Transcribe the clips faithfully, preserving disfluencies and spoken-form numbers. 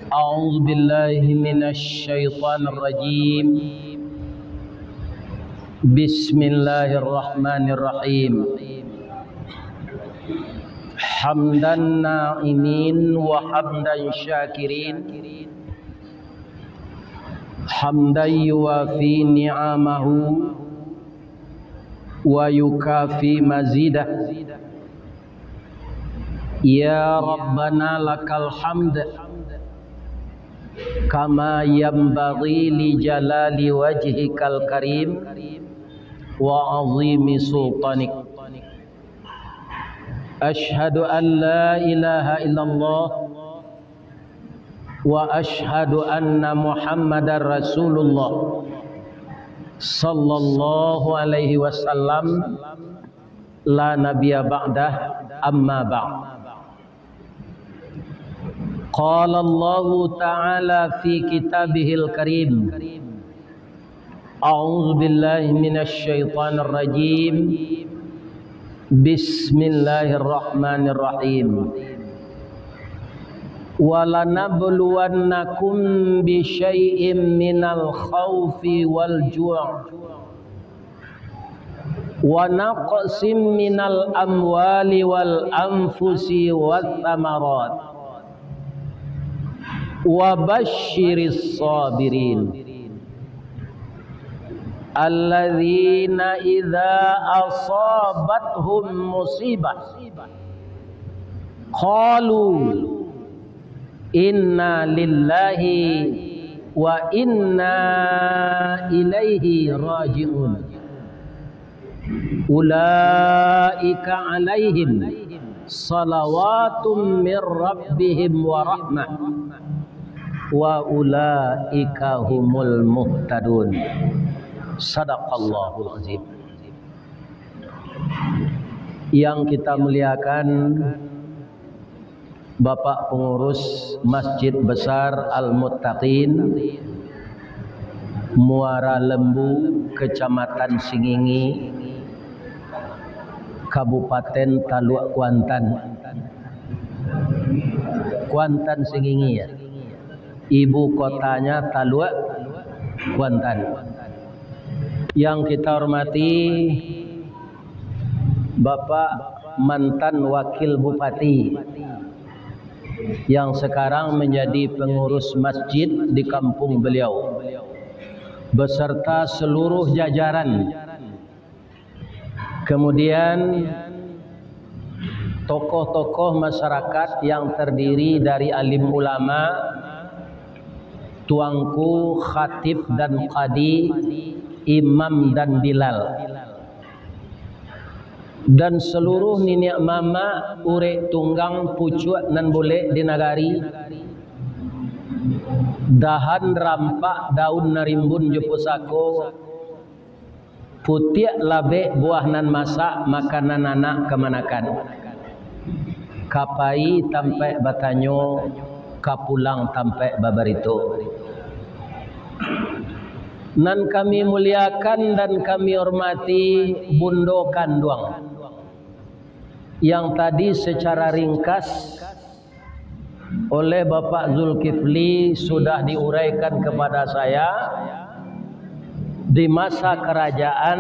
أعوذ بالله من الشيطان الرجيم. بسم الله الرحمن الرحيم. حمد الناعمين وحمد الشاكرين، حمدا يوافي نعمه ويكافئ مزيده. يا ربنا لك الحمد كما ينبغي لجلال وجهك الكريم وعظيم سلطانك. أشهد أن لا إله إلا الله وأشهد أن محمدا رسول الله صلى الله عليه وسلم لا نبي بعده، أما بعد. قال الله تعالى في كتابه الكريم، أعوذ بالله من الشيطان الرجيم، بسم الله الرحمن الرحيم. ولنبلونكم بشيء من الخوف والجوع ونقص من الأموال والأنفس والثمرات وبشر الصابرين الذين إذا أصابتهم مصيبة قالوا إنا لله وإنا إليه راجعون. أولئك عليهم صلوات من ربهم ورحمة وأولئك هم المهتدون. صدق الله العظيم. Yang kita muliakan, Bapak Pengurus Masjid Besar Al-Muttaqin, Muara Lembu, Kecamatan Singingi, Kabupaten Taluk Kuantan. Kuantan Singingi, ya. Ibu kotanya Taluk Kuantan. Yang kita hormati Bapak mantan Wakil Bupati yang sekarang menjadi pengurus masjid di kampung beliau, beserta seluruh jajaran. Kemudian, tokoh-tokoh masyarakat yang terdiri dari alim ulama, tuangku, khatib dan qadi, imam dan bilal, dan seluruh niniak mamak, urek tunggang, pucuak nan bulek di nagari, dahan rampak, daun nan rimbun jo pusako, putiak labek buah nan masak, makanan anak kamanakan. Ka pai tampaik batanyo, ka pulang tampaik babarito. Nan kami muliakan dan kami hormati Bundo Kanduang, yang tadi secara ringkas oleh Bapak Zulkifli sudah diuraikan kepada saya, di masa kerajaan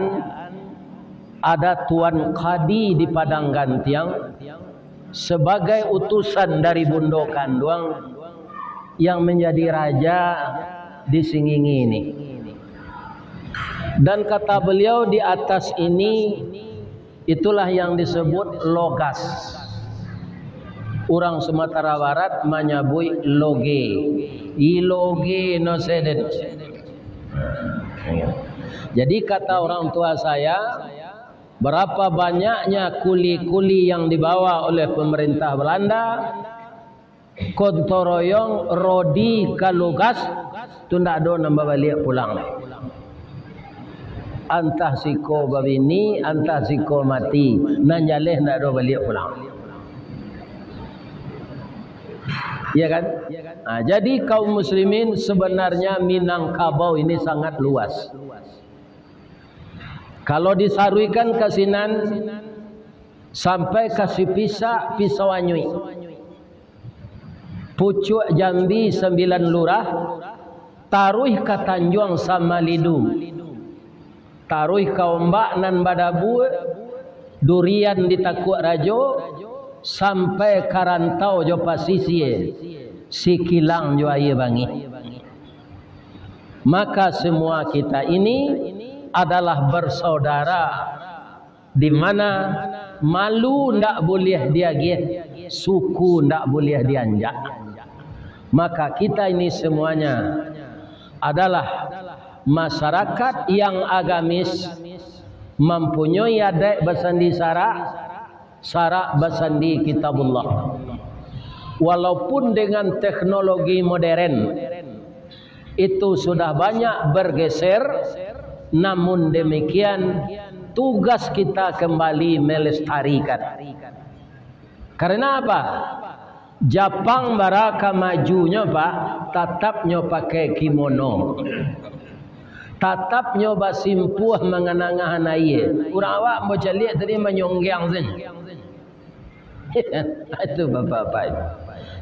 ada Tuan Kadi di Padang Gantiang sebagai utusan dari Bundo Kanduang yang menjadi raja di Singingi ini. Dan kata beliau di atas ini, itulah yang disebut logas. Urang Sumatera Barat manyabuik loge. I loge no seden. Jadi kata orang tua saya, berapa banyaknya kuli-kuli yang dibawa oleh pemerintah Belanda, gotong royong, rodi ka logas, tu ndak ado nan babaliak pulang. Antah siko babini, antah siko mati, nan jaleh ndak ado baliak pulang. Iya kan? Nah, jadi kaum muslimin, sebenarnya Minangkabau ini sangat luas. Kalau disaruikan ka sinan, sampai ka Sipisak, Pisau Anyuik. Pucuak Jambi Sambilan Lurah, taruih ka Tanjuang Samalidu, taruih ka ombak nan badabua, durian di Takuak Rajo, sampai ka rantau jo pasisia, Sikilang jo Aia Bangih. Maka semua kita ini adalah bersaudara, di mana malu ndak buliah diagiah, suku ndak buliah dianjak. Maka kita ini semuanya adalah masyarakat yang agamis, mampunyoi adaik basandi sarak, sarak basandi Kitabullah. Walaupun dengan teknologi modern itu sudah banyak bergeser, namun demikian tugas kita kembali melestarikan. Karena apa? Japang bara ka majunyo, Pak, tatap nyo pakai kimono. Tatap nyo basimpuah manganangahan aia. Urang awak ambo caliak tadi manyonggiang sajo. Itu bapak-bapak itu.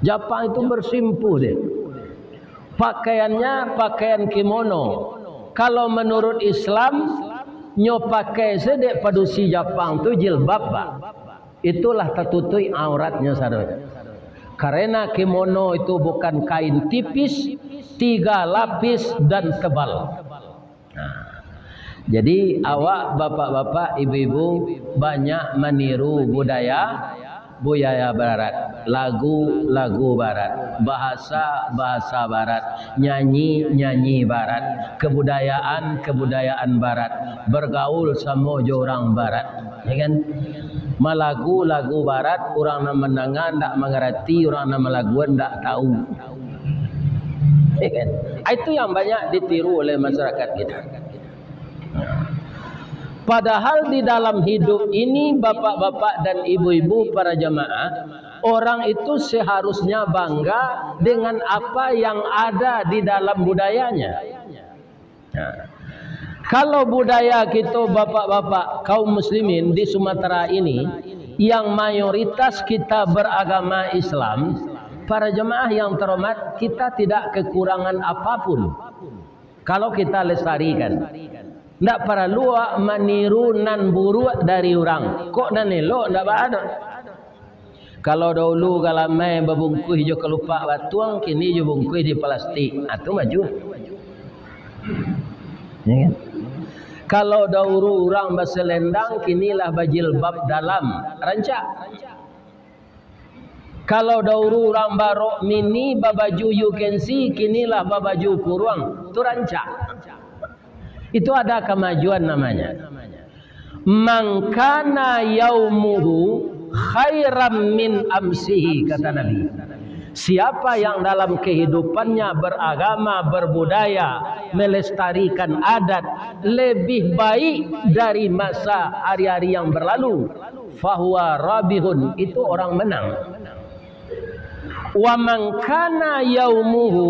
Japang itu bersimpuh dia. Pakaiannya pakaian kimono. Kalau menurut Islam, nyo pakai se dek padusi Japang tu jilbab, Pak. Itulah tatutuik auratnyo sadonyo. Karena kimono itu bukan kain tipis, tiga lapis dan tebal. Nah, jadi awak bapak-bapak, ibu-ibu banyak maniru budaya, budaya barat, lagu-lagu barat, bahasa-bahasa barat, nyanyi-nyanyi barat, kebudayaan-kebudayaan barat, bergaul samo jo urang barat, ya kan? Malagu-lagu barat, urang nan mandanga ndak mangarati, urang nan malaguan ndak tahu. Ya kan? Itu yang banyak ditiru oleh masyarakat kita. Padahal di dalam hidup ini, bapak-bapak dan ibu-ibu para jamaah, orang itu seharusnya bangga dengan apa yang ada di dalam budayanya. Nah, kalau budaya kita, bapak-bapak, kaum muslimin di Sumatera ini, yang mayoritas kita beragama Islam, para jemaah yang terhormat, kita tidak kekurangan apapun. Kalau kita lestarikan, ndak paralu awak maniru nan buruak dari urang. Kok nan elok ndak baa doh. Kalau dahulu galamai babungkuih jo kalupak batuang, kini jo bungkuih di plastik. Ah, tu maju. Ya kan? Kalau dahulu urang baselendang, kini lah bajilbab dalam. Rancak. Kalau dahulu urang barok mini, babaju U K C, kini lah babaju kuruang. Tu rancak. Itu ada kamajuan namanya. "Man kana yaumuhu khairan min amsihi," kata Nabi. Siapa yang dalam kehidupannya beragama, berbudaya, melestarikan adat lebih baik dari masa hari-hari yang berlalu, fahuwa rabihun, itu orang menang. "Wa man kana yaumuhu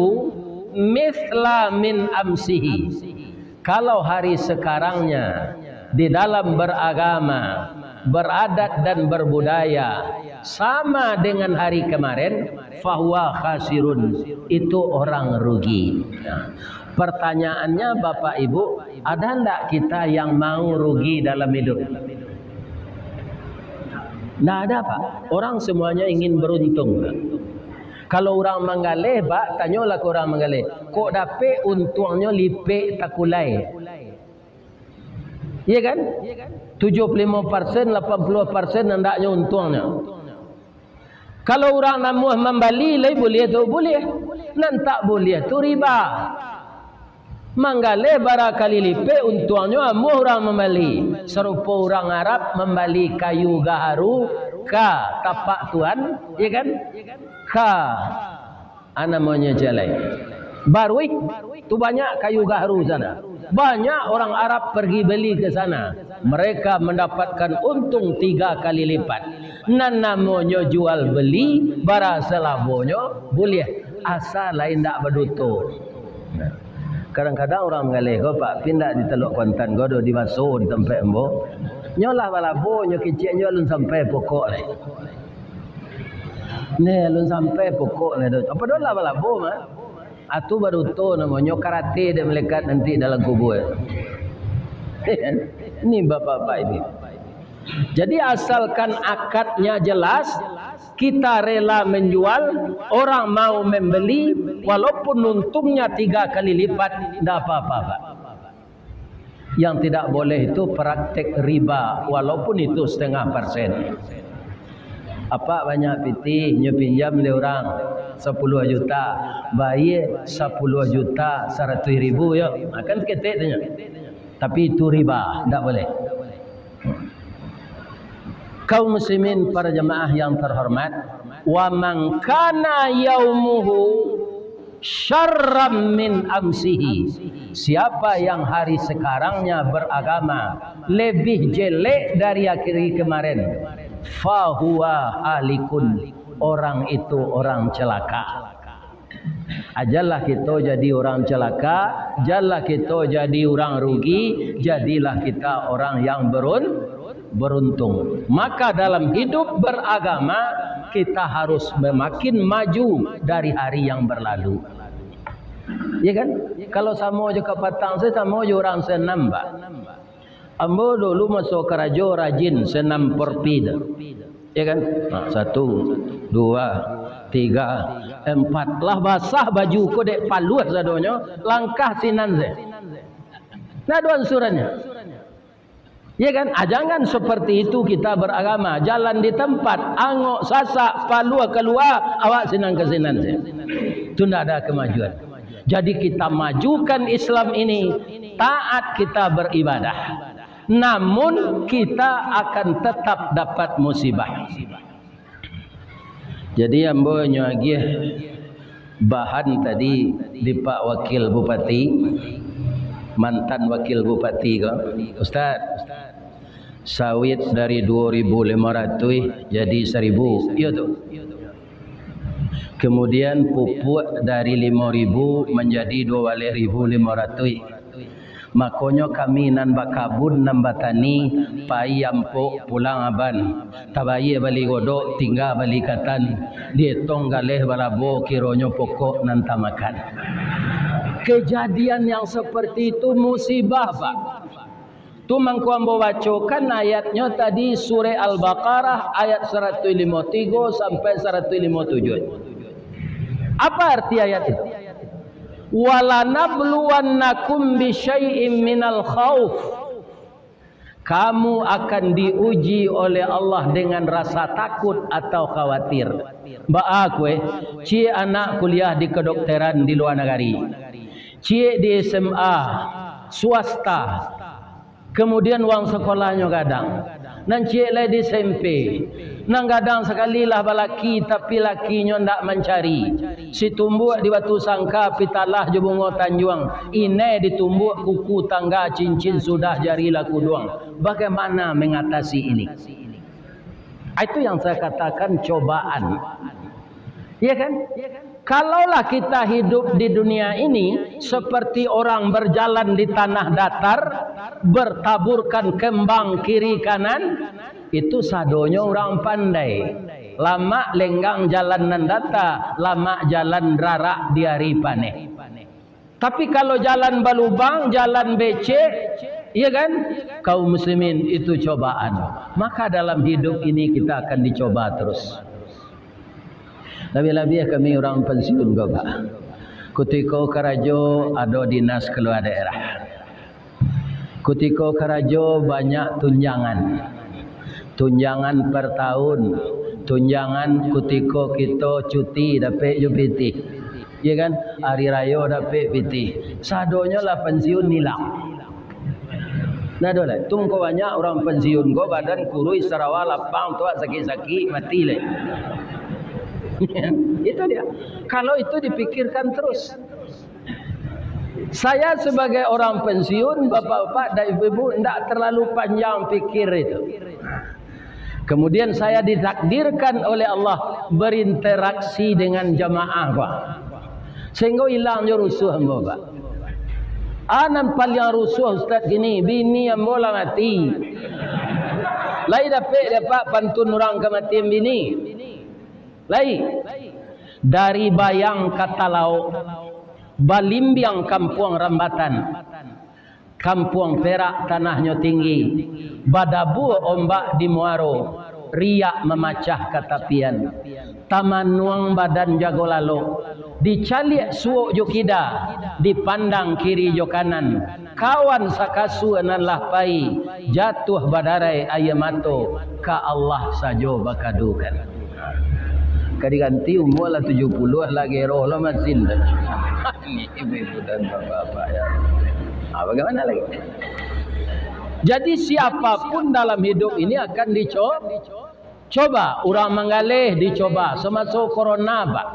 mithla min amsihi." Kalau hari sekarangnya di dalam beragama, beradat dan berbudaya sama dengan hari kemarin, fahuwa khasirun, itu orang rugi. Nah, pertanyaannya, Bapak Ibu, ada ndak kita yang mau rugi dalam hidup? Ndak ada, Pak. Orang semuanya ingin beruntung. Kalau urang manggaleh, Pak, tanyolah ka urang manggaleh, kok dapek untuangnyo lipek takulai? Iya kan? Tujuh puluh limo persen, lapan puluh persen andaknyo untuangnyo. Kalau urang namuah mambali, lai buliah tu? Buliah. Nan tak buliah tu riba. Manggaleh bara kali lipek untuangnyo amuah urang mambali. Sarupo urang Arab mambali kayu gaharu ka tapak tuan, ya kan? Ka, a, namonyo jalai. Baruik, tu banyak kayu gaharu sana. Banyak orang Arab pergi beli ke sana. Mereka mendapatkan untung tiga kali lipat. Nan namonyo jual beli, bara salabonyo buliah. Asa lai ndak baduto. Nah, kadang-kadang urang manggaleh ko, Pak, pi ndak di Telok Kuantan ko, doh di Baso, di tampek ambo. Nyo lah balabo, nyo kecek nyo alun sampai pokok lai. Neh, alun sampai pokok neh tu. Apa doh lah balabo mah? Atu baduto namonyo, karate dek malaikat nanti dalam kubur. Ini bapak-bapak ini. Jadi asalkan akadnya jelas, kita rela menjual, orang mau membeli, walaupun untungnya tiga kali lipat, ndak apa-apa, Pak. Yang tidak boleh itu praktek riba, walaupun itu setengah persen. Apak banyak pitih, nyo pinjam dek urang sapuluah juta, bayie sapuluah juta saratuih ribu yo. Ha, kan saketek tu nyo. Tapi itu riba, ndak boleh. Kaum muslimin, para jamaah yang terhormat, wa man kana yaumuhu syarram min amsihi. Siapa yang hari sekarangnya beragama lebih jelek dari hari kemarin, fahuwa halikun, orang itu orang celaka. Ajalah kito jadi urang calaka, janlah kito jadi urang rugi, jadilah kita orang yang berun-, beruntung. Maka dalam hidup beragama, kita harus semakin maju dari hari yang berlalu. Ya kan? Kalau samo jo kapatang, samo jo urang senam, Pak. Ambo dulu maso karajo rajin senam porpi tu. Ya kan? Ha, satu, dua, tiga, empat. Lah basah baju ko dek paluah sadonyo, langkah sinan se. Nah, ado ansurannyo. Ya kan? Ah, jangan seperti itu kita beragama. Jalan di tempat, angok sasak, paluah kalua, awak sinan ka sinan se. Itu ndak ada kemajuan. Jadi kita majukan Islam ini, taat kita beribadah. Namun kita akan tetap dapat musibah. Jadi ambo nyo agiah bahan tadi di Pak Wakil Bupati, mantan Wakil Bupati ko, Ustaz, sawit dari dua ribu lima ratus jadi seribu, iyo tu. Kemudian pupuk dari lima ribu manjadi dua baleh ribu lima ratus. Makonyo kami nan bakabun, nan batani, pai ampok pulang aban, tabayie bali godok, tingga bali katan, dietong galeh balabo, kironyo pokok nan tamakan. Kejadian yang seperti itu musibah, Pak. Tu mangko ambo bacokan ayatnyo tadi, Surah Al-Baqarah ayat saratuih limo tigo sampai saratuih limo tujuah. Apa arti ayat itu? "Walanabluwannakum bisyai'im minal khauf." Kamu akan diuji oleh Allah dengan rasa takut atau khawatir. Baa kue, ciek anak kuliah di kedokteran di luar nagari. Ciek di S M A swasta. Kemudian uang sekolahnyo gadang. Nan ciek lai di S M P. Nan gadang sakali lah balaki, tapi lakinyo ndak mancari. Si tumbuak di Batu Sangka, pitalah jo bungo tanjuang. Inai di tumbuak kuku tangga, cincin sudah jari lah kuduang. Bagaimana mengatasi ini? Itu yang saya katakan cobaan. Ya kan? Kalaulah kita hidup di dunia ini seperti orang berjalan di tanah datar, bertaburkan kembang kiri kanan, itu sadonyo urang pandai. Lamak lenggang jalan nan data, lamak jalan rarak di ari paneh. Tapi kalau jalan balubang, jalan becek, ya kan? Kaum muslimin, itu cobaan. Maka dalam hidup ini kita akan dicoba terus. Labiah-labiah kami urang pensiun ko, Pak. Kutiko karajo ado dinas kalua daerah. Kutiko karajo banyak tunjangan. Tunjangan per tahun, tunjangan kutiko kito cuti dapek jo pitih. Ya kan? Hari rayo dapek pitih. Sadonyo lah pensiun hilang. Nah, ado lai. Tungko banyak urang pensiun ko, badan kurus, sarawa lapang, tuak sakik-sakik, mati lai. Itu dia. Kalau itu dipikirkan terus. Saya sebagai orang pensiun, bapak-bapak dan ibu-ibu, ndak terlalu panjang pikir itu. Kemudian saya ditakdirkan oleh Allah berinteraksi dengan jamaah, Pak. Sehingga hilang jo rusuh ambo, Pak. A nan paliang rusuh, Ustaz, kini, bini ambo lah mati. Lai dapek dek Apak pantun urang kamatian bini. Lai, dari Bayang ka Talaok, balimbiang Kampuang Rambatan, Kampuang Perak tanahnyo tinggi, badabua ombak di muaro, riak mamacah ka tapian. Tamanuang badan jago lalok, dicaliak suok jo kida, dipandang kiri jo kanan, kawan sakasua nan lah pai, jatuah badarai aia mato, ka Allah sajo bakadukan. Ka diganti umua lah tujuah puluah lah, gero lah masin tu. Ini ibu-ibu dan bapak-bapak ya. Ha, bagaimana lagi? Jadi siapapun dalam hidup ini akan dico-, coba. Urang manggaleh dicoba samaso korona, Pak.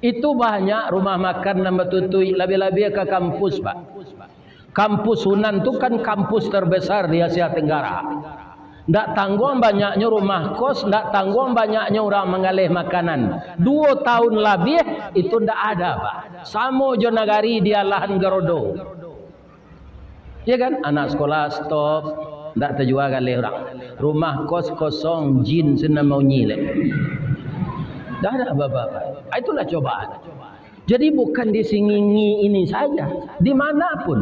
Itu banyak rumah makan nan batutuik, labiah-labiah ka kampus, Pak. Kampus Unan tu kan kampus terbesar di Asia Tenggara. Ndak tangguang banyaknyo rumah kos, ndak tangguang banyaknyo urang manggaleh makanan. Duo tahun labiah itu ndak ada, Pak. Samo jo nagari di alahan garodo. Ya kan? Anak sekolah stop, ndak tajua galeh urang. Rumah kos kosong, jin sinan maunyi lek. Ndak ada apa-apa. Ah, itulah cobaan. Jadi bukan di Singinggi ini saja, di mana pun.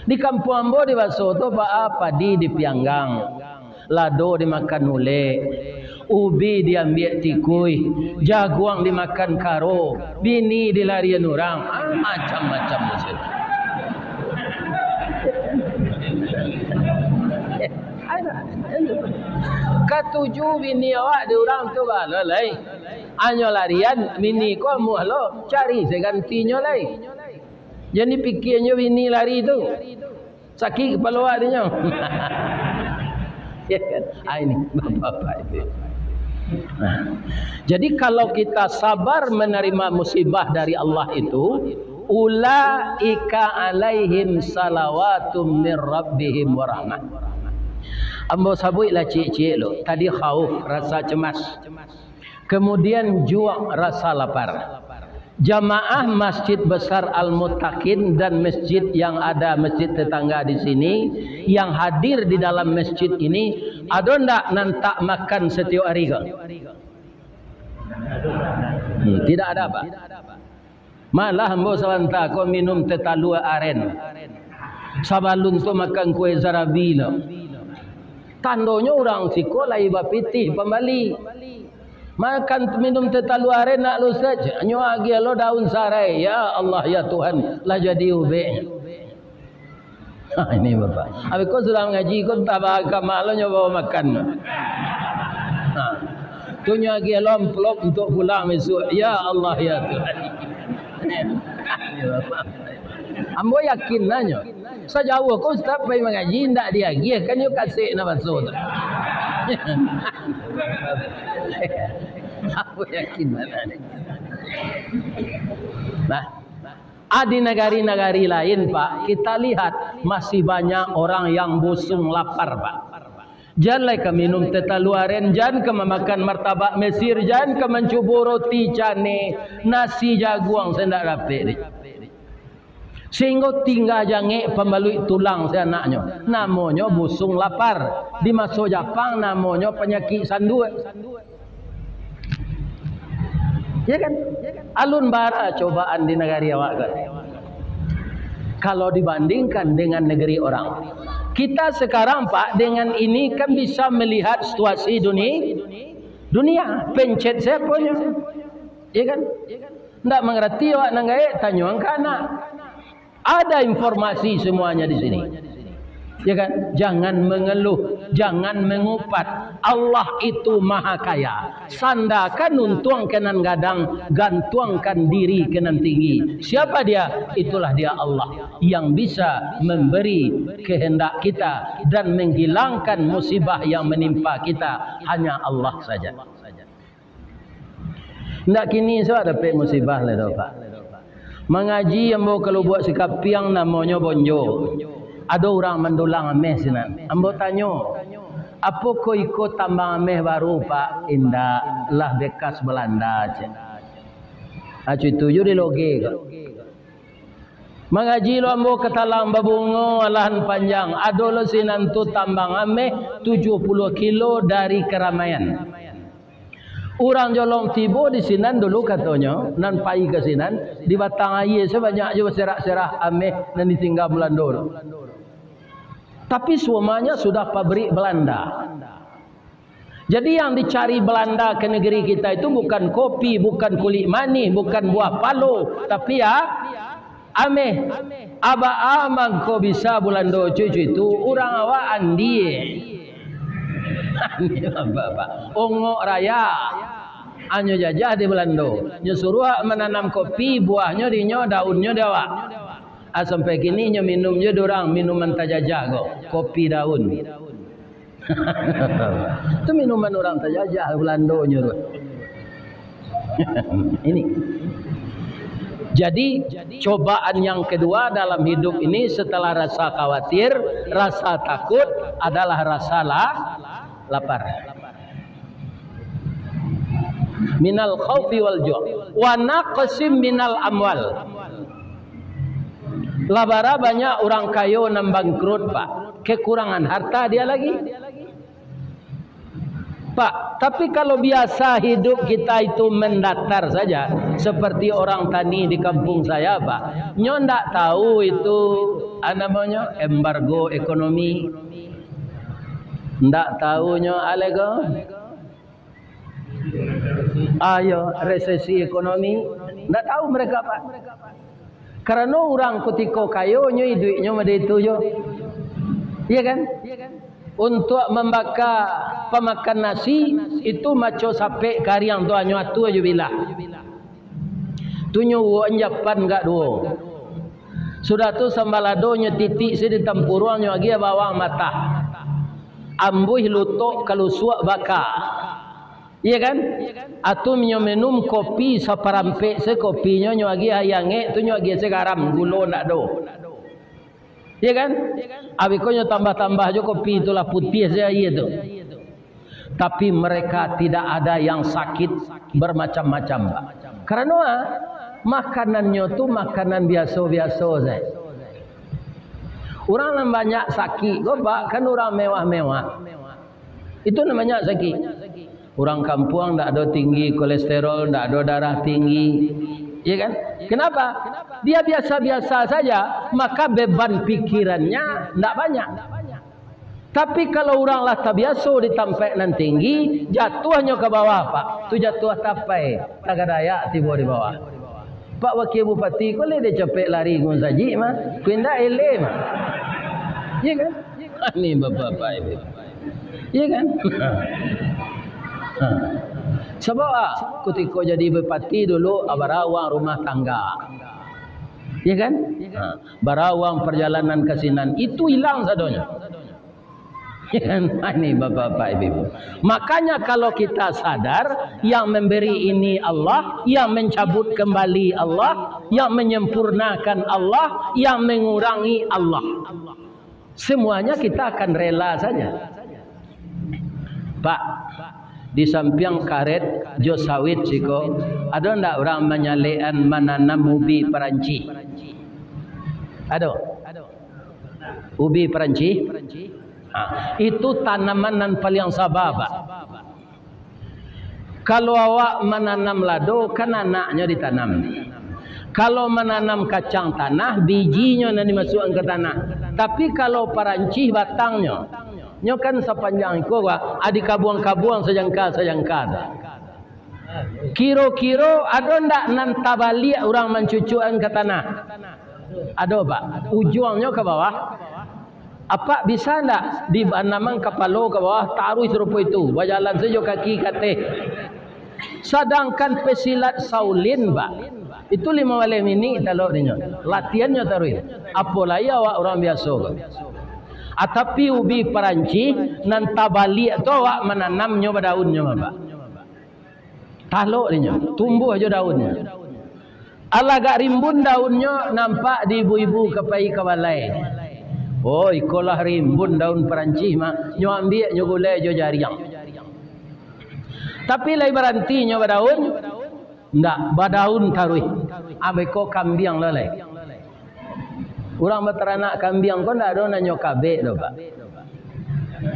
Di kampuang ambo di Baso tu, Pak, padi dipianggang. Lado dimakan ulek, ubi diambiak tikuih, jaguang dimakan karo, bini dilarian urang, ah, macam-macam di situ. Katuju bini awak di urang tu baa lo lai. Anyo larian, bini ko amuah lo, cari se gantinyo lai. Jan dipikianyo bini lari tu. Sakik kapalo awak dinyo. Ya kan? Ah, ini bapak-bapak itu. Nah, jadi kalau kita sabar menerima musibah dari Allah itu, ulaika alaihim salawatum mir rabbihim warahmah. Ambo sabuik lah ciek-ciek lo. Tadi khauf, rasa cemas. Kemudian juak, rasa lapar. Jamaah Masjid Besar Al-Muttaqin dan masjid yang ada, masjid tetangga di sini, yang hadir di dalam masjid ini, ado ndak nan tak makan setiap hari ko? Hmm, tidak ada, Pak. Malah ambo sabanta ko minum teh talua aren. Sabalun tu makan kue zarabi lo. Tandonyo urang siko lai bapitih pambali. Makan minum teh talua aren nak lo, Ustaz. Nyo agiah lo daun sarai. Ya Allah, ya Tuhan, lah jadi ubek. Ha, ini Bapak. Abih ko sudah mangaji ko, antah baa ka ma lo nyo bao makan. Ha. Tu nyo agiah lo amplop untuak pulang bisuak. Ya Allah, ya Tuhan. Ambo yakin nanyo. Sajauah ko ustaz pai mangaji, indak diagiah, kan nyo kasek nan baso tu. Ambo yakin nanyo. Nah, Ah, di nagari-nagari lain, Pak, kita lihat masih banyak orang yang busung lapar, Pak. Jan lai ka minum teh talua aren, jan ka mamakan martabak Mesir, jan ka mancubo roti canai, nasi jaguang se ndak dapek, dek. Sehingga tingga jangek pambaluik tulang se anaknyo. Namonyo busung lapar. Di maso Japang namonyo panyakik sanduak. Ya kan? Alun bara cobaan di nagari awak kan? Kalau dibandingkan dengan negeri orang. Kita sekarang, Pak, dengan ini kan bisa melihat situasi duni-, dunia. Pencet siaponyo? Ya kan? Ndak mangarati awak nan gaek, tanyoan ka anak. Ada informasi semuanya di sini. Ya kan? Jangan mengeluh, jangan mengupat. Allah itu maha kaya. Sandakan untuang ka nan gadang, gantuangkan diri ka nan tinggi. Siapa Dia? Itulah Dia Allah yang bisa memberi kehendak kita dan menghilangkan musibah yang menimpa kita. Hanya Allah saja. Ndak kini sudah dapek musibah lai doh, Pak. Mangaji ambo ka Lubuak Sikapiang namonyo Bonjo. Ado urang mandulang ameh sinan. Ambo tanyo, "Apokoh iko tambang ameh baru, Pak?" "Indak, lah bekas Balanda," cek. Acu itu ju diloge ko. Mangaji lo ambo ka Talang Babungo, alahan panjang. Ado lo sinan tu tambang ameh tujuah puluah kilo dari Keramaian. Urang Jolong tibo di sinan dulu, katonyo, nan pai ka sinan, di batang aia sabanyak jo baserak-serak ameh nan ditingga Balando tu. Tapi semuanya sudah pabrik Belanda. Jadi yang dicari Belanda ke negeri kita itu bukan kopi, bukan kulik manih, bukan buah palo, tapi ya, ameh. Aba amang ko bisa Bulando cucu itu, urang awak andie. Andie apa, Pak? Ongok raya. Anyo jajah di Bulando. Nyo suruah mananam kopi, buahnyo di nyo, daunnyo di awak. Ah, sampai kini nyo minum jo di urang minuman tajajah ko, kopi daun. Tu minuman urang tajajah Bulandonyo tu. Ini. Jadi, cobaan yang kedua dalam hidup ini setelah rasa khawatir, rasa takut adalah rasa la-, lapar. Minal khaufi wal ju', wa naqsim minal amwal. Lah bara banyak urang kayo nan bangkrut, Pak. Kekurangan harta dia lagi. Pak, tapi kalau biasa hidup kita itu mendatar saja, seperti orang tani di kampung saya, Pak, nyo ndak tahu itu, ah, namonyo, embargo ekonomi. Ndak tahu nyo, alego. Ah, iyo, resesi ekonomi. Ndak tahu mereka, Pak. Karano urang kutiko kayo, nyo iduiknyo model itu jo. Iya kan? Untuak mambaka pamakan nasi, itu maco sapek kariang tu, hanyo atu ajo bilah. Tu nyo uwok anjapan gak duo. Sudah tu sambaladonyo titik se di tampuruang, nyo agiah bawang matah. Ambuih lutok kalusuak baka. Iya kan? Atu nyo minum kopi saparampek se kopinyo, nyo agiah aia angek, tu nyo agiah se garam, gulo ndak ado. Iya kan? Abih ko nyo tambah-tambah jo kopi tu lah, putiah se aia tu. Tapi mereka tidak ada yang sakit bermacam-macam, Pak. Karano, ah, makanannyo tu makanan biaso-biaso sajo. Urang nan banyak sakik ko, Pak, kan urang mewah-mewah. Itu namanya sakik. Urang kampuang ndak ado tinggi kolesterol, ndak ado darah tinggi. Iya kan? Kenapa? Dia biasa-biasa saja, maka beban pikirannya ndak banyak. Tapi kalau urang lah tabiaso di tampek nan tinggi, jatuahnyo ka bawah, Pak. Tu jatuah tapai, tagadayak tibo di bawah. Pak Wakil Bupati ko lai dicapek lari ngun sajik mah, ko indak eleh mah. Iya kan? Ini bapak-bapak ini. Iya kan? Ha. Sabab, ah, kutiko jadi bupati dulu, ah, barawang rumah tangga. Iya kan? Ha. Barawang perjalanan ka sinan, itu ilang sadonyo. Ini bapak-bapak, ibu-ibu. Makanya kalau kita sadar, yang memberi ini Allah, yang mencabut kembali Allah, yang menyempurnakan Allah, yang mengurangi Allah. Semuanya kita akan rela saja. Pak, di sampiang karet jo sawit siko, ado ndak urang manyalekan mananam ubi Parancis? Ado? Ubi Parancis? Ha, itu tanaman nan paliang saba, Pak. Kalau awak mananam lado, kan anaknyo ditanam. Kalau mananam kacang tanah, bijinyo nan dimasuakkan ka tanah. Tapi kalau Parancis, batangnyo, nyo kan sapanjang iko, Pak, adi kabuang-kabuang sajangka-sajangka tu. Kiro-kiro ado ndak nan tabaliak urang mancucuakan ka tanah? Ado, Pak. Ujuangnyo ka bawah. Apak bisa ndak dianamkan kapalo ka bawah, taruih sarupo itu, bajalan sajo kaki ka ateh? Sadangkan pesilat Shaolin, Pak, itu limo baleh minik talok dinyo. Latihannyo taruih. Apo lai awak urang biaso ko. Ah, tapi ubi Parancis nan tabaliak tu awak mananamnyo badaunnyo, Pak. Talok dinyo, tumbuah jo daunnyo. Alah agak rimbun daunnyo, nampak di ibu-ibu ka pai ka balai. Oh, ikolah rimbun daun Parancis mah, nyo ambiak nyo gulai jo jariang. Tapi lai baranti nyo badaun? Ndak, badaun taruih. Abih ko kambiang lo lai. Urang bataranak kambiang ko ndak ado nan nyo kabek doh, Pak.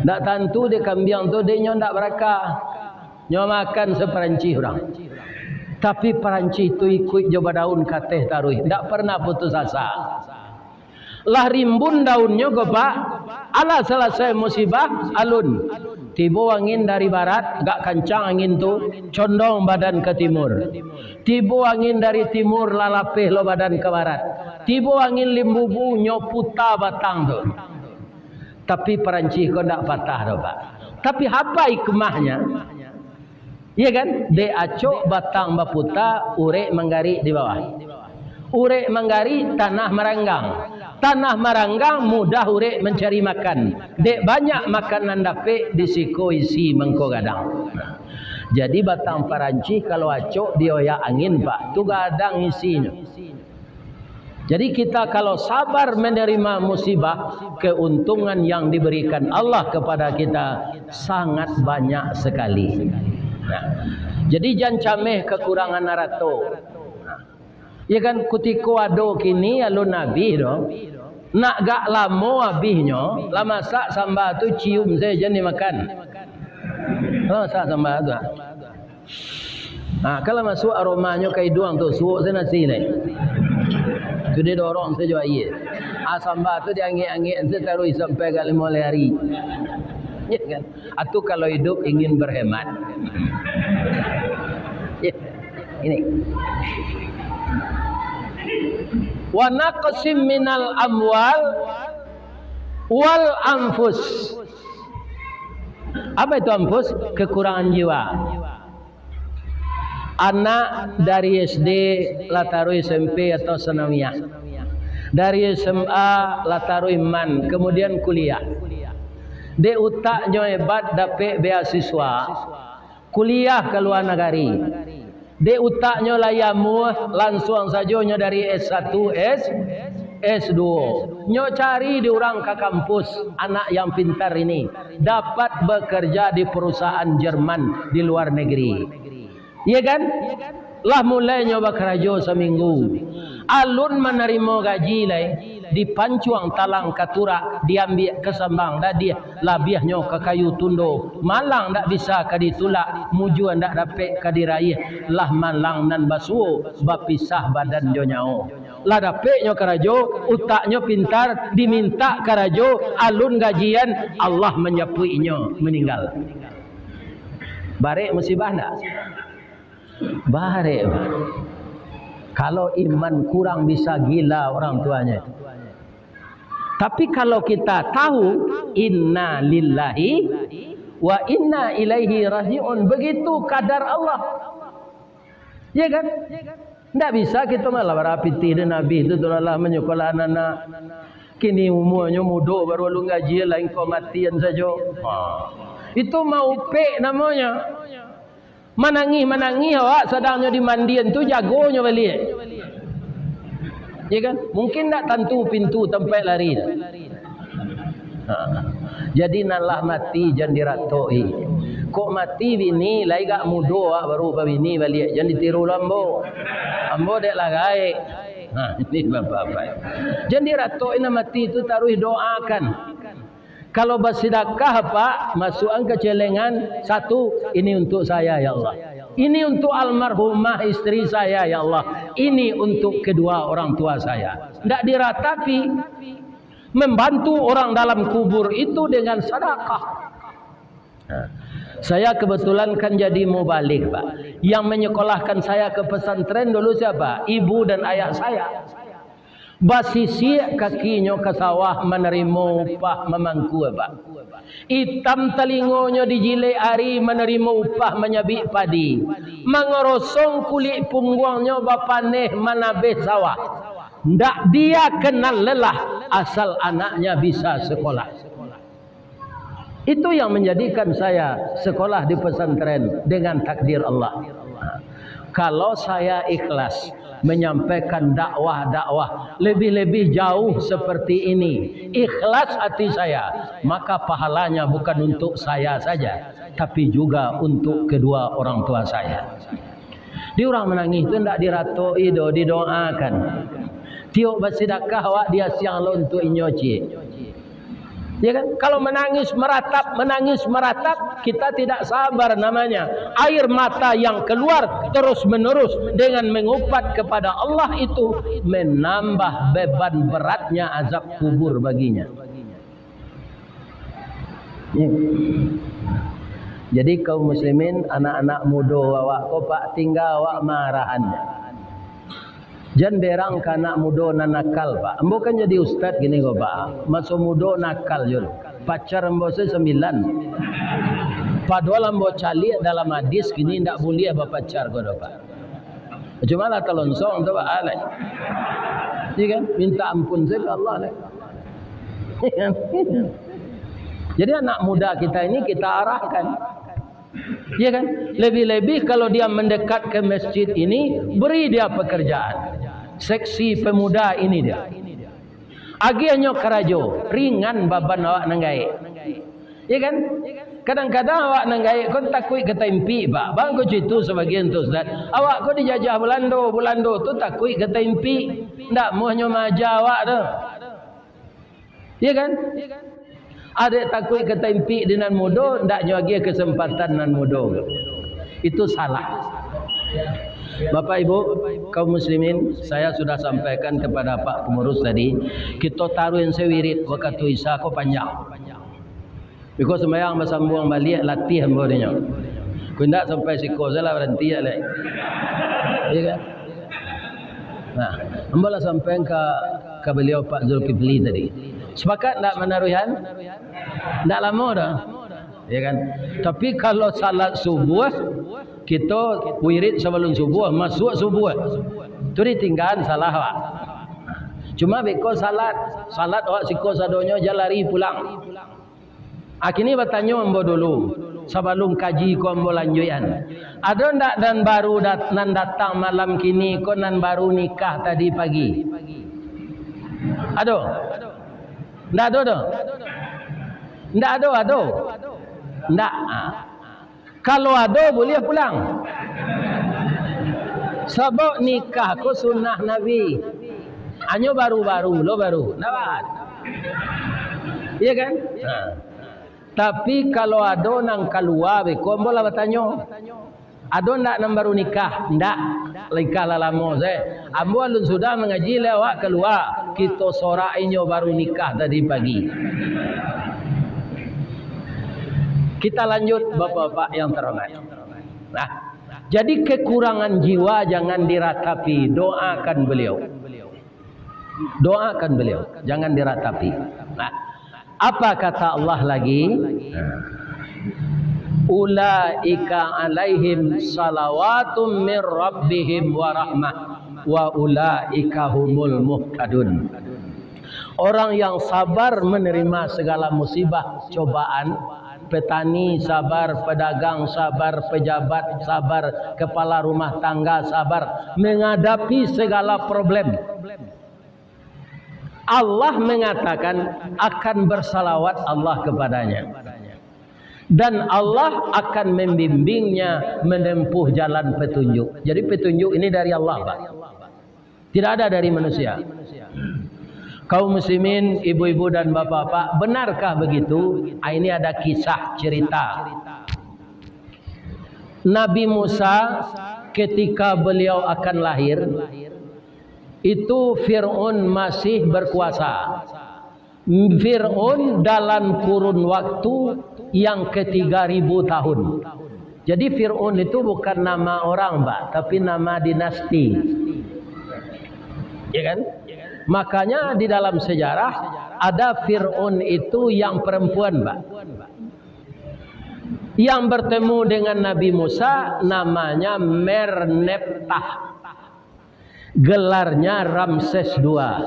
Ndak tantu dek kambiang tu, dek nyo ndak barakah. Nyo makan saparancih urang. Tapi parancih tu ikuik jo badaun kateh taruih, ndak pernah putus asa. Lah rimbun daunnyo ko, Pak. Alah salasai musibah, alun. Tibo angin dari barat, gak kancang angin tu, condong badan ka timur. Tibo angin dari timur, lah lapeh lo badan ka barat. Tibo angin limbubu, nyo puta batang tu. Tapi parancih ko ndak patah doh, Pak. Tapi apa hikmahnyo? Iya kan? Dek acok batang baputa, urek manggarik di bawah. Urek manggarik, tanah maranggang. Tanah maranggang, mudah urek mancari makan. Dek banyak makanan dapek, di siko isi mangko gadang. Jadi batang parancih kalau acok dioyak angin, Pak, tu gadang isinyo. Jadi kita kalau sabar menerima musibah, keuntungan yang diberikan Allah kepada kita sangat banyak sekali. Nah, jadi jan cameh kekurangan arato. Nah, ya kan, kutiko ado kini alun abih doh. Nak gak lamo abihnyo, lah masak samba tu cium sajo jan dimakan. Lah masak samba tu. Ha, kalau masuak aromanyo ka iduang tu, suok se nasi lai. Tu didorong sajo aia. Ha, samba tu diangek-angek se taruih sampai ka limo lai ari. Ya kan? Atu kalau hidup ingin berhemat. Ya. Ini. Wa naqsim minal amwal wal anfus. Apa itu anfus? Kekurangan jiwa. Anak dari S D lah taruih S M P atau sanawiyah. Dari S M A lah taruih man, kemudian kuliah. Dek utaknyo hebat dapek beasiswa, kuliah ka lua nagari. Dek utaknyo lah yamuah, lansuang sajo nyo dari S satu, S, S dua. Nyo cari di urang ka kampus, anak yang pintar ini dapat bekerja di perusahaan Jerman di luar negeri. Iya kan? Lah mulai nyo bakarajo saminggu. Alun manarimo gaji lai, dipancuang talang ka turak, diambiak ka sambang dadiah, labiahnyo ka kayu tundo, malang ndak bisa ka ditulak, mujua ndak dapek ka diraiah, lah malang nan basuo, bapisah badan jo nyawo. Lah dapeknyo karajo, utaknyo pintar, dimintak karajo, alun gajian, Allah manjapuik inyo, maninggal. Barek musibah ndak? Barek. Kalau iman kurang, bisa gila orang tuanya. Tapi kalau kita tahu, inna lillahi wa inna ilaihi raji'un, begitu kadar Allah. Ya kan? Ndak bisa kita malah barapitih dek Nabi tu, tu lah manyekolah anak-anak. Kini umuanyo mudo, baru alun gaji, lain kau matian sajo. Ha. Itu maupek namonyo. Manangih-manangih awak, sadangnyo dimandian tu, jagonyo baliak. Ya kan? Mungkin ndak tantu pintu tampek lari. Ha. Jadi, nan lah mati jan diratok-i. Kok mati bini, lai gak mudo awak baru babini baliak, jan ditiru lo ambo. Ambo dek lah gaek. Ha, ini bapak-bapak. Jan diratok-i nan mati tu, taruih doakan. Kalau basidakah, Pak, masuakan ka celengan, satu, "Ini untuk saya, ya Allah. Ini untuk almarhumah istri saya, ya Allah. Ini untuk kedua orang tua saya." Ndak diratapi. Membantu orang dalam kubur itu dengan sadakah. Nah, saya kebetulan kan jadi mubalig, Pak. Yang menyekolahkan saya ke pesantren dulu siapa? Ibu dan ayah saya. Basisiak kakinyo ka sawah manarimo upah mamangkua, Pak. Itam talingonyo dijilek ari manarimo upah manyabik padi. Mangorosong kulik pungguangnyo bapaneh manabeh sawah. Ndak dia kenal lelah asal anaknya bisa sekolah. Itu yang menjadikan saya sekolah di pesantren dengan takdir Allah. Kalau saya ikhlas menyampaikan dakwah-dakwah lebih-lebih jauh seperti ini, ikhlas hati saya, maka pahalanya bukan untuk saya saja, tapi juga untuk kedua orang tua saya. Di urang manangih tu ndak diratok-i doh, didoakan. Tiok basidakah awak diasiang lo untuk inyo ciek. Ya kan? Kalau menangis meratap, menangis meratap, kita tidak sabar namanya. Air mata yang keluar terus-menerus dengan mengupat kepada Allah itu menambah beban beratnya azab kubur baginya. Ya. Jadi, kaum muslimin, anak-anak mudo awak ko, Pak, tingga awak marahan. Jan berang ka anak mudo nan nakal, Pak. Ambo kan jadi ustad kini ko, Pak. Maso mudo nakal jo. Pacar ambo se sambilan. Padohal ambo caliak dalam hadis, kini indak buliah bapacar ko doh, Pak. Cuma lah talonsong tu, Pak, alai. Iya kan? Minta ampun saja ke Allah, alai. Iya kan? Jadi, anak muda kita ini kita arahkan. Iya kan? Lebih-lebih kalau dia mendekat ke masjid ini, beri dia pekerjaan. Seksi pemuda ini dia. Agiahnyo karajo, ringan baban awak nan gaek. Iya kan? Kadang-kadang awak nan gaek ko takuik ka taimpik, Pak. Bang ko cito sabagian tu, Ustaz. Awak ko dijajah Balando, Balando tu takuik ka taimpik. Ndak muahnyo maaja awak tu. Iya kan? Adek takuik ka taimpik di nan mudo, ndak nyo agiah kesempatan nan mudo. Itu salah. Bapak Ibu, kaum muslimin, saya sudah sampaikan kepada Pak Pengurus tadi, kito taruih se wirid wakatu Isya ko panjang. Biko sumbayang basambuang baliak, latiah ambo dinyo. Ko indak sampai siko salah baranti alai. Iya kan? Nah, ambo lah sampaikan ka, ka baliau Pak Zulkifli tadi. Sepakat ndak manaruihan? Ndak lamo doh. Ya kan? Tapi kalau salat subuh, kito wirid sabalun subuh, masuak subuh. Tu ditinggaan, salah awak. Cuma beko salat, salat awak siko sadonyo, jan lari pulang. Ah, kini batanyo ambo dulu, sabalun kaji ko ambo lanjuikan. Ado ndak nan baru dat-, nan datang malam kini ko, nan baru nikah tadi pagi? Ado? Ndak ado doh? Ndak ado, ado? Ndak. Ah. Kalau ado, buliah pulang. Sabab nikah ko sunnah Nabi. Hanyo baru-baru lo, baru. Nampak? Iya kan? Ha. Tapi kalau ado nan kalua beko, ambo lah batanyo. Ado ndak nan baru nikah? Ndak. Nikah lah lamo se. Ambo alun sudah mangaji, lai awak kalua. Kito sorak inyo baru nikah tadi pagi. Kita lanjut, Bapak-bapak yang terhormat. Nah, jadi kekurangan jiwa jangan diratapi, doakan beliau. Doakan beliau, jangan diratapi. Nah, apa kata Allah lagi? Nah. "Ulaika alaihim salawatum mir rabbihim wa rahmah, wa ulaika humul muhtadun." Orang yang sabar menerima segala musibah, cobaan, petani sabar, pedagang sabar, pejabat sabar, kepala rumah tangga sabar, menghadapi segala problem. Allah mengatakan akan bersalawat Allah kepadanya. Dan Allah akan membimbingnya menempuh jalan petunjuk. Jadi, petunjuk ini dari Allah, Pak. Tidak ada dari manusia. Kaum muslimin, ibu-ibu dan bapak-bapak, benarkah begitu? Ah, ini ada kisah cerita. Nabi Musa, ketika beliau akan lahir, itu Fir'aun masih berkuasa. Fir'aun dalam kurun waktu yang ketiga ribu tahun. Jadi, Fir'aun itu bukan nama orang, Pak, tapi nama dinasti. Ya kan? Makanya di dalam sejarah ada Fir'aun itu yang perempuan, Pak. Yang bertemu dengan Nabi Musa namanya Merneptah. Gelarnya Ramses dua.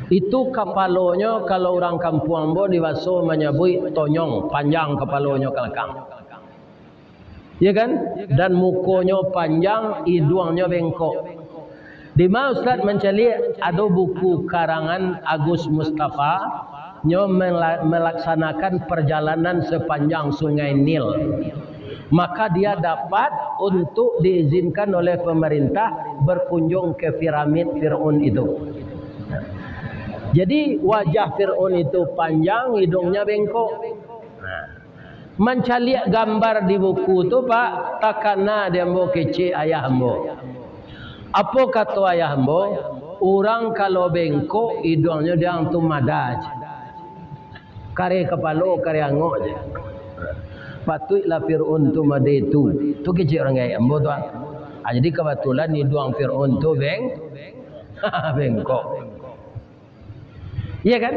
Itu kapalonyo, kalau urang kampuang ambo di baso manyabuik tonyong, panjang kapalonyo ka balakang. Ya kan? Dan mukonyo panjang, iduangnyo bengkok. Dima Ustaz mancaliak, ado buku karangan Agus Mustafa, nyo mela-, melaksanakan perjalanan sepanjang Sungai Nil. Maka dia dapat untuk diizinkan oleh pemerintah berkunjung ke piramid Fir'aun itu. Jadi, wajah Fir'aun itu panjang, hidungnya bengkok. Nah, mancaliak gambar di buku tu, Pak, takana di ambo kecek ayah ambo. Apo kato ayah ambo? Urang kalau bengkok, hidungnyo diang tu mada je. Kareh kapalo, kareh angok je. Patuiklah Fir'aun tu mode tu. Tu kecek urang gaek ambo tu, ah. Ah, jadi kabatulan hiduang Fir'aun tu beng-, bengkok. Iya kan?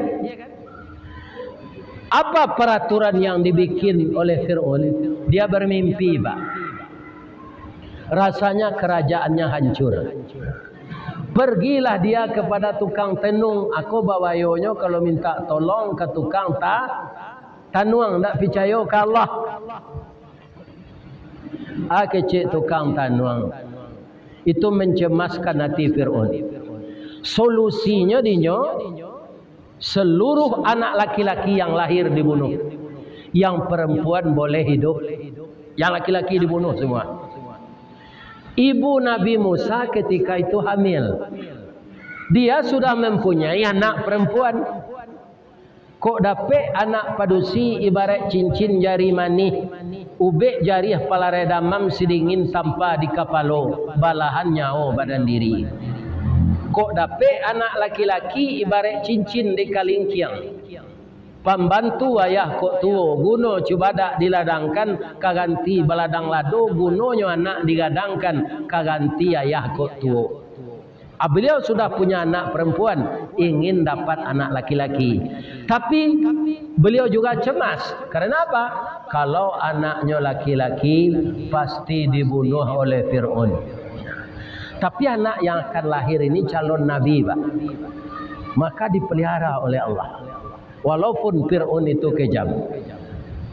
Apa peraturan yang dibikin oleh Fir'aun? Dia bermimpi, Pak. Rasanya kerajaannya hancur. Pergilah dia kepada tukang tenung. Ako bawayonyo kalau minta tolong ka tukang ta-, tanuang, ndak picayo ka Allah. Ah, kecek tukang tanuang. Itu mencemaskan hati Fir'aun. Solusinyo dinyo, seluruh anak laki-laki yang lahir dibunuh. Yang perempuan boleh hidup. Yang laki-laki dibunuh semua. Ibu Nabi Musa ketika itu hamil. Dia sudah mempunyai anak perempuan. Kok dapek anak padusi ibarat cincin jari manih, ubek jariah palarai damam sidingin tampa di kapalo, balahan nyawo badan diri. Kok dapek anak laki-laki ibarat cincin di kalingkiang. Pambantu ayah kok tuo, guno cubadak diladangkan, ka ganti baladang lado, gunonyo anak digadangkan, ka ganti ayah kok tuo. Ah, beliau sudah punya anak perempuan, ingin dapat anak laki-laki. Tapi, beliau juga cemas. Karena apa? Kalau anaknyo laki-laki, pasti dibunuh oleh Fir'aun. Tapi anak yang akan lahir ini calon nabi, Pak. Maka dipelihara oleh Allah. Walaupun Fir'aun itu kejam.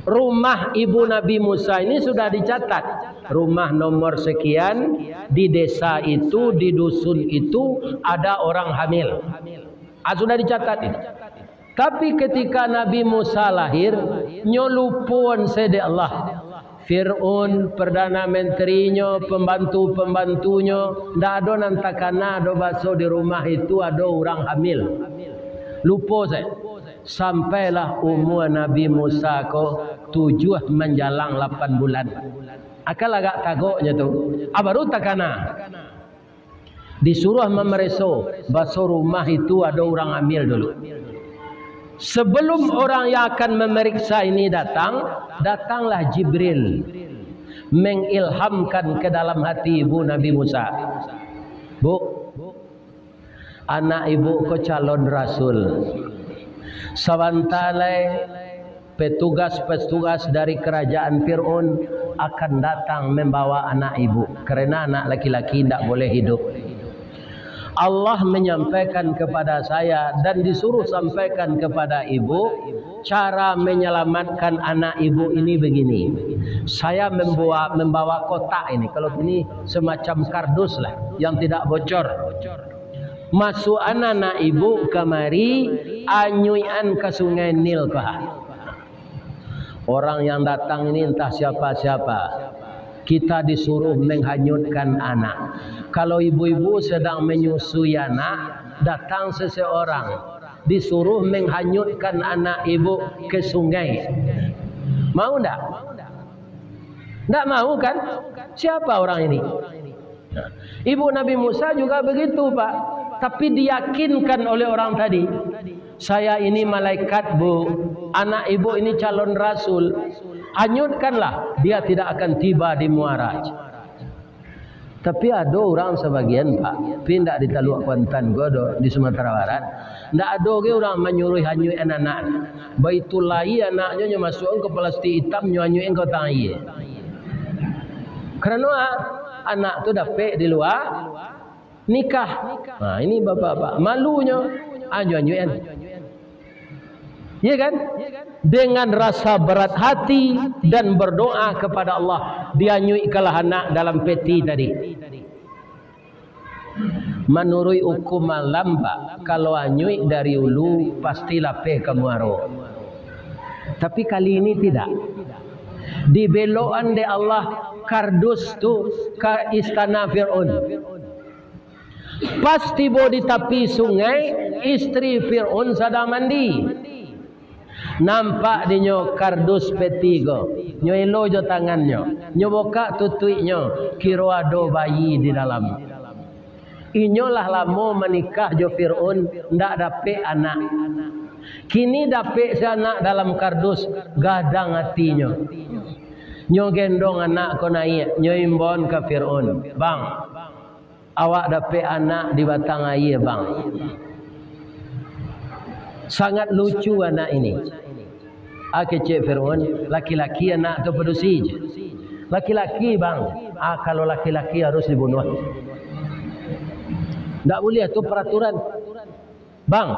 Rumah ibu Nabi Musa ini sudah dicatat. Rumah nomor sekian, di desa itu, di dusun itu, ada orang hamil. Ah, sudah dicatat itu. Tapi ketika Nabi Musa lahir, nyo lupoan se dek Allah. Fir'aun, Perdana Menterinyo, pembantu-pembantunyo, ndak ado nan takana do baso di rumah itu ado urang hamil. Lupo se. Sampailah umua Nabi Musa ko tujuah manjalang lapan bulan. Akan agak tagoknyo tu. Ah, baru takana. Disuruah mamareso, baso rumah itu ado urang hamil dulu. Sebelum orang yang akan memeriksa ini datang, datanglah Jibril mengilhamkan ke dalam hati ibu Nabi Musa. Bu, anak ibu ko calon rasul. Sabanta lai petugas-petugas dari kerajaan Fir'aun akan datang membawa anak ibu, karena anak laki-laki indak boleh hidup. Allah menyampaikan kepada saya dan disuruh sampaikan kepada ibu, cara menyelamatkan anak ibu ini begini. Saya membawa, membawa kotak ini, kalau ini semacam kardus lah, yang tidak bocor. Masuakan anak ibu kamari, anyuikan ka Sungai Nil ko ha. Orang yang datang ini entah siapa-siapa. Kita disuruh menghanyutkan anak. Kalau ibu-ibu sedang menyusui anak, datang seseorang, disuruh menghanyutkan anak ibu ke sungai. Mau ndak? Ndak mau kan? Siapa orang ini? Nah, ibu Nabi Musa juga begitu, Pak. Tapi diyakinkan oleh orang tadi, "Saya ini malaikat, Bu. Anak ibu ini calon rasul. Hanyutkanlah, dia tidak akan tiba di muara." Tapi ado urang sabagian, Pak, tapi indak di Taluak Kuantan ko do, di Sumatera Barat. Ndak ado ge urang manyuruh hanyuikan anak. Baitu lai anaknyo, nyo masuakan ka palastik itam, nyo hanyuikan ka batang aia. Karano a-, anak tu dapek di lua nikah. Ha, ini bapak-bapak, malunyo, anyo-anyoan. Iya kan? Dengan rasa berat hati dan berdoa kepada Allah, dianyuikkanlah anak dalam peti tadi. Manuruik ukum alam, Pak, kalau anyuik dari ulu, pasti lapeh ka muaro. Tapi kali ini tidak. Dibelokan dek Allah kardus tu ka istana Fir'aun. Pas tibo di tapi sungai, Istri Fir'aun sadang mandi. Nampak dinyo kardus peti ko. Nyo elo jo tangannyo. Nyo bukak tutuiknyo, kiro ado bayi di dalam. Inyo lah lamo manikah jo Fir'aun, ndak dapek anak. Kini dapek se anak dalam kardus, gadang atinyo. Nyo gendong anak ko naiak, nyo imbauan ka Fir'aun, "Bang, awak dapek anak di batang aia, Bang." Sangat lucu anak ini. Ah, kecek Fir'aun, laki-laki anak tu padusi je. Laki-laki, Bang. Ah, kalau laki-laki harus dibunuh. Ndak buliah, tu peraturan. Bang,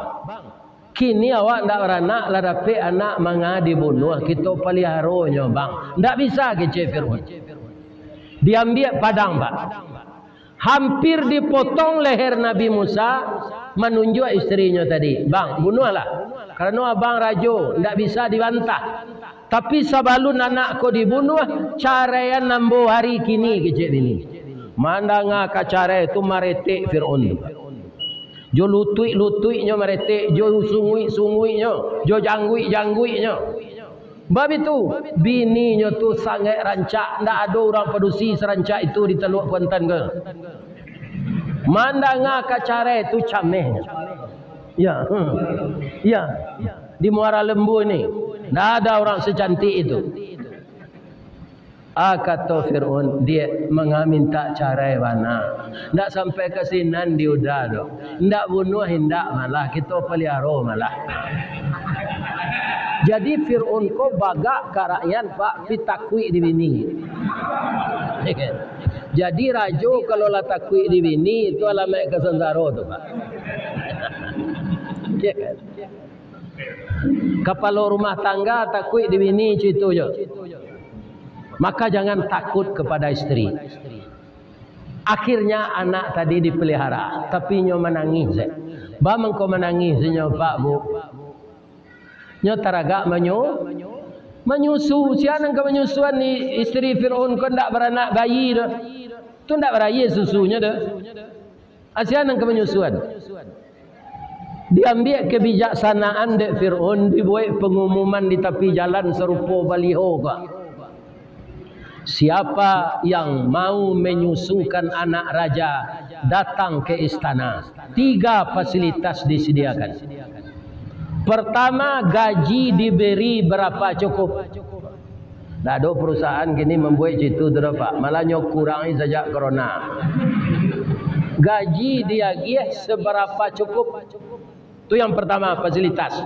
kini awak ndak baranak, lah dapek anak manga dibunuh, kito paliharonyo, Bang. Ndak bisa, kecek Fir'aun. Diambiak padang, Pak. Hampir dipotong leher Nabi Musa, manunjuak istrinyo tadi, "Bang, bunuahlah. Karano abang rajo, ndak bisa dibantah. Tapi sabalun anak ko dibunuah, caraian ambo hari kini," kecek bini. Mandanga ka carai tu, maretek Fir'aun tu. Jo lutuik-lutuiknyo maretek, jo sunguik-sunguiknyo, jo jangguik-jangguiknyo. Bab itu, bininyo tu sangaik rancak, ndak ado urang padusi sarancak itu di Taluak Kuantan ko. Mandanga ka carai tu camehnyo. Ya, hmm. Ya, di Muara Lembu ni, ndak ada urang secantik itu. Ah, kato Fir'aun, "Diak, manga mintak carai bana. Ndak sampai ka sinan di uda doh. Ndak bunuah indak malah, kito paliharo malah." Jadi Fir'aun ko bagak ka rakyat, Pak, pi takuik di bini. Jadi rajo kalau lah takuik di bini, itu alamaik ka sansaro tu, Pak. Ya kan? Kapalo rumah tangga takuik di bini, cuito jo. Maka jangan takut kepada istri. Akhirnya anak tadi dipelihara, tapi nyo manangih se. Ba mangko manangih se nyo, Pak, Bu? Nyo taragak manyu-, manyusu. Sia nan ka manyusuan i-, istri Fir'aun ko ndak baranak bayi doh. Tu ndak baraia susunyo doh. Sia nan ka manyusuan. Diambiak kebijaksanaan dek Fir'aun, dibuek pangumuman di tapi jalan sarupo baliho ko. Siapa yang mau menyusukan anak raja, datang ke istana. Tiga fasilitas disediakan. Pertama, gaji diberi berapa cukup. Ndak ado perusahaan kini mambuek cuito tu doh, Pak. Malah nyo kurangi sajak corona. Gaji diagiah seberapa cukup. Tu yang pertama, fasilitas.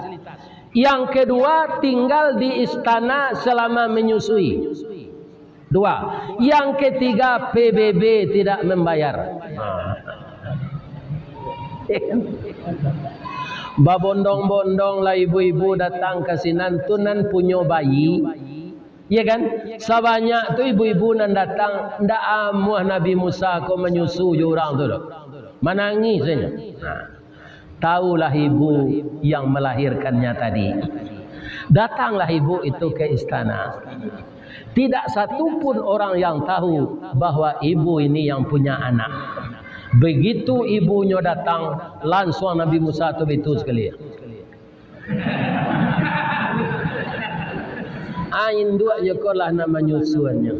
Yang kedua, tinggal di istana selama menyusui. Dua. Yang ketiga, P B B tidak membayar. Babondong-bondong lah ibu-ibu datang ka sinan tu nan punyo bayi. Iya kan? Sabanyak tu ibu-ibu nan datang, ndak amuah Nabi Musa ko manyusu jo urang tu doh. Manangih sajo. Nah, tahulah ibu yang melahirkannya tadi. Datanglah ibu itu ke istana. Tidak satu pun orang yang tahu bahwa ibu ini yang punya anak. Begitu ibunyo datang, lansuang Nabi Musa tu bitu sakali. Ah, induaknyo ko lah nan manyusuannyo.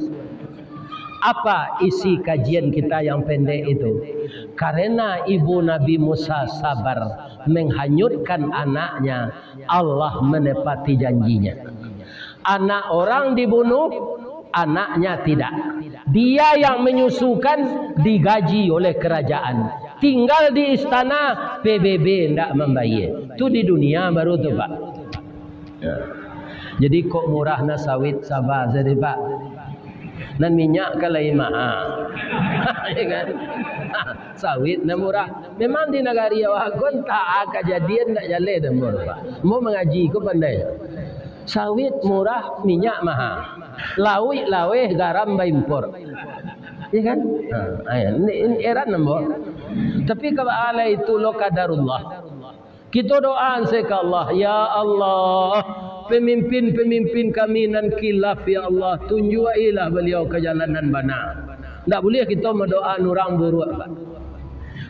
Apa isi kajian kita yang pendek itu? Karena ibu Nabi Musa sabar menghanyutkan anaknya, Allah menepati janjinya. Anak orang dibunuh, anaknya tidak. Dia yang menyusukan, digaji oleh kerajaan. Tinggal di istana, P B B ndak mambayar. Tu di dunia baru tu, Pak. Ya. Jadi kok murah na sawit, saba sajo, Pak. Nan minyak kan lain maha. Ya kan? Sawit nan murah. Memang di nagari awak ko antah kajadian ndak jaleh doh, Pak. Ambo mangaji ko pandai. Sawit murah, minyak maha. Lauik laweh, garam baimpor. Ya kan? Ha, ayo, ni, ni heran ambo. Tapi kalau alai itu lo qadarullah. Kito doa se ka Allah, "Ya Allah, pemimpin-pemimpin kami nan khilaf, ya Allah, tunjuailah baliau ka jalan nan bana." Ndak buliah kito madoa urang buruak, Pak.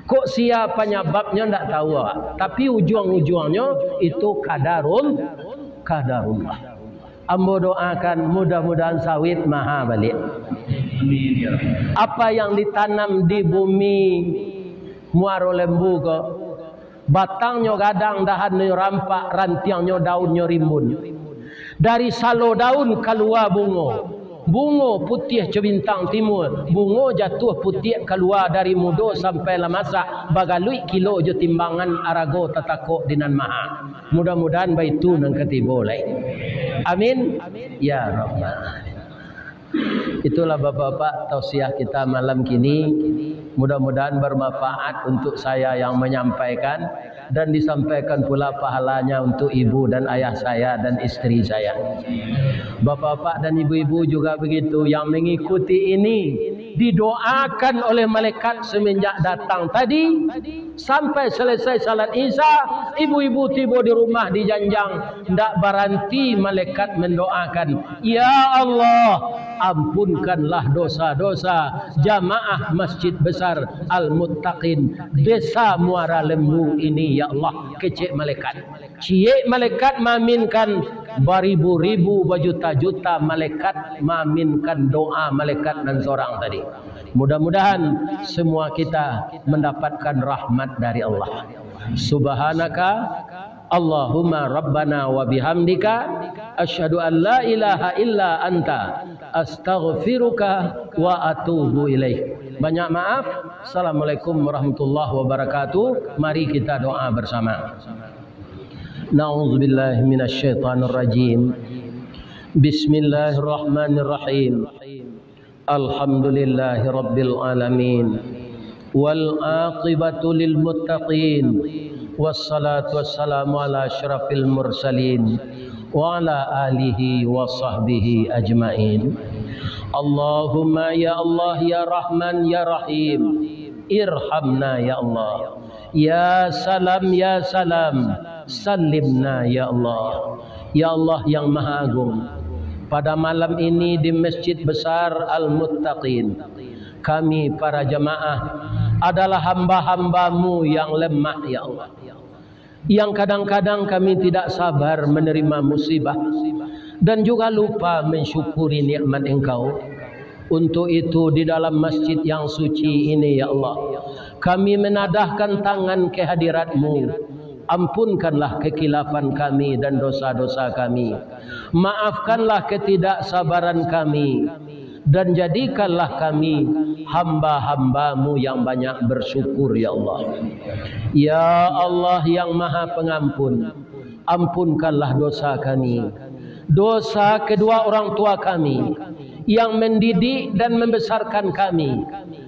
Kok sia panyababnyo ndak tahu awak, tapi ujuang-ujuangnyo itu kadarul-, kadarullah. Ambo doakan mudah-mudahan sawit maha baliak. Amin, ya Rabbal. Apa yang ditanam di bumi Muaro Lembu ko, batangnyo gadang, dahannyo rampak, rantiangnyo daunnyo rimbun. Dari salo daun kalua bungo. Bungo putiah co bintang timua, bungo jatuah putiak kalua dari mudo sampai lah masak, bagaluik kilo jo timbangan, arago tatakok di nan maha. Mudah-mudahan baitu nan katibo lai. Amin. Ya Rabbal Alamin. Itulah Bapak-bapak tausiah kita malam kini. Mudah-mudahan bermanfaat untuk saya yang menyampaikan dan disampaikan pula pahalanya untuk ibu dan ayah saya dan istri saya. Bapak-bapak dan ibu-ibu juga begitu, yang mengikuti ini didoakan oleh malaikat semenjak datang tadi sampai selesai salat Isya. Ibu-ibu tibo di rumah dijanjang, ndak baranti malaikat mendoakan, "Ya Allah, ampunkanlah dosa-dosa jamaah Masjid Besar Al-Muttaqin Desa Muara Lembu ini, ya Allah," kecek malaikat. Ciek malaikat maaminkan, baribu-ribu, bajuta-juta malaikat maaminkan doa malaikat nan sorang tadi. Mudah-mudahan semua kita mendapatkan rahmat dari Allah. Subhanaka Allahumma Rabbana wa bihamdika, asyhadu an la ilaha illa anta, astaghfiruka wa atubu ilaik. Banyak maaf. Assalamualaikum warahmatullahi wabarakatuh. Mari kita doa bersama. Na'udzubillahi minasyaitonirrajim. Bismillahirrahmanirrahim. Alhamdulillahi rabbil alamin. Wal aqibatu lil muttaqin. Wassalatu wassalamu ala asyrafil mursalin wa ala alihi wa sahbihi ajmain. Allahumma ya Allah, ya Rahman, ya Rahim, irhamna ya Allah. Ya Salam, ya Salam, salimna ya Allah. Ya Allah yang Maha Agung, pada malam ini di Masjid Besar Al-Muttaqin, kami para jamaah adalah hamba-hamba-Mu yang lemah, ya Allah, yang kadang-kadang kami tidak sabar menerima musibah dan juga lupa mensyukuri nikmat Engkau. Untuk itu, di dalam masjid yang suci ini, ya Allah, kami menadahkan tangan ke hadirat-Mu. Ampunkanlah kekhilafan kami dan dosa-dosa kami. Maafkanlah ketidaksabaran kami, dan jadikanlah kami hamba-hamba-Mu yang banyak bersyukur, ya Allah. Ya Allah yang Maha Pengampun, ampunkanlah dosa kami, dosa kedua orang tua kami, yang mendidik dan membesarkan kami,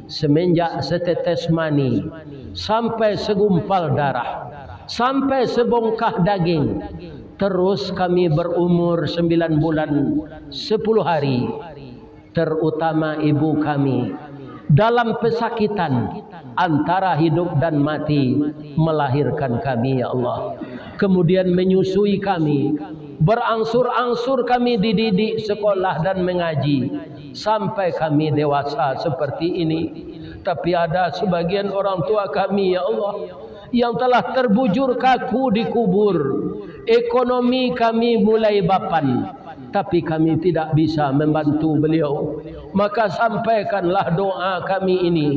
semenjak setetes mani sampai segumpal darah, sampai sebongkah daging, terus kami berumur sembilan bulan sepuluh hari, terutama ibu kami, dalam pesakitan antara hidup dan mati, melahirkan kami, ya Allah. Kemudian menyusui kami, berangsur-angsur kami dididik sekolah dan mengaji, sampai kami dewasa seperti ini. Tapi ada sebagian orang tua kami, ya Allah, yang telah terbujur kaku di kubur. Ekonomi kami mulai bapan, tapi kami tidak bisa membantu beliau. Maka sampaikanlah doa kami ini.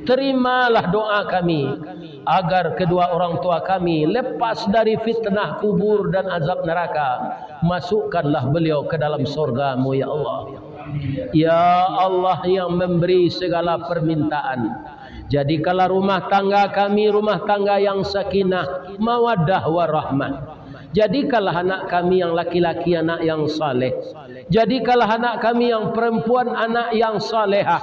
Terimalah doa kami, agar kedua orang tua kami lepas dari fitnah kubur dan azab neraka. Masukkanlah beliau ke dalam sorga-Mu, ya Allah. Ya Allah yang memberi segala permintaan, jadikanlah rumah tangga kami rumah tangga yang sakinah, mawaddah, warahmah. Jadikanlah anak kami yang laki-laki anak yang saleh. Jadikanlah anak kami yang perempuan anak yang salehah.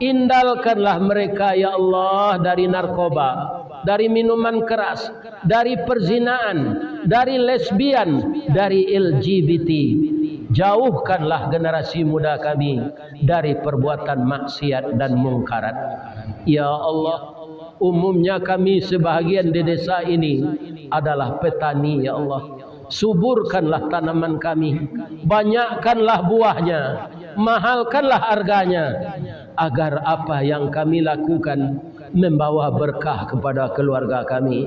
Indalkanlah mereka, ya Allah, dari narkoba, dari minuman keras, dari perzinaan, dari lesbian, dari L G B T. Jauhkanlah generasi muda kami dari perbuatan maksiat dan mungkarat. Ya Allah, umumnya kami sebahagian di desa ini adalah petani, ya Allah. Suburkanlah tanaman kami, banyakkanlah buahnya, mahalkanlah harganya, agar apa yang kami lakukan membawa berkah kepada keluarga kami.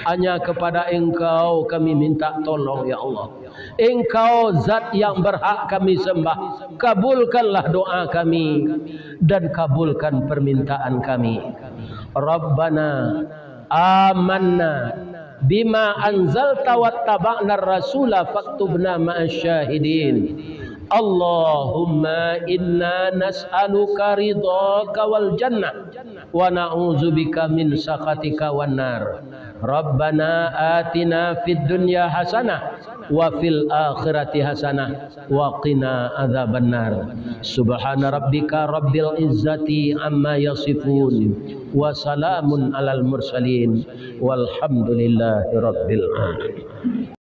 Hanya kepada Engkau kami minta tolong, ya Allah. Engkau zat yang berhak kami sembah. Kabulkanlah doa kami dan kabulkan permintaan kami. Rabbana amanna bima anzalta wattaba'nar rasula faktubna ma'asy syahidin. Allahumma inna nas'aluka ridhaka wal jannah wa na'udzubika min sakhatika wan nar. Rabbana atina fid dunya hasanah wa fil akhirati hasanah wa qina adzabannar. Subhana rabbika rabbil izzati amma yasifun. Wa salamun alal mursalin. Walhamdulillahi rabbil alamin.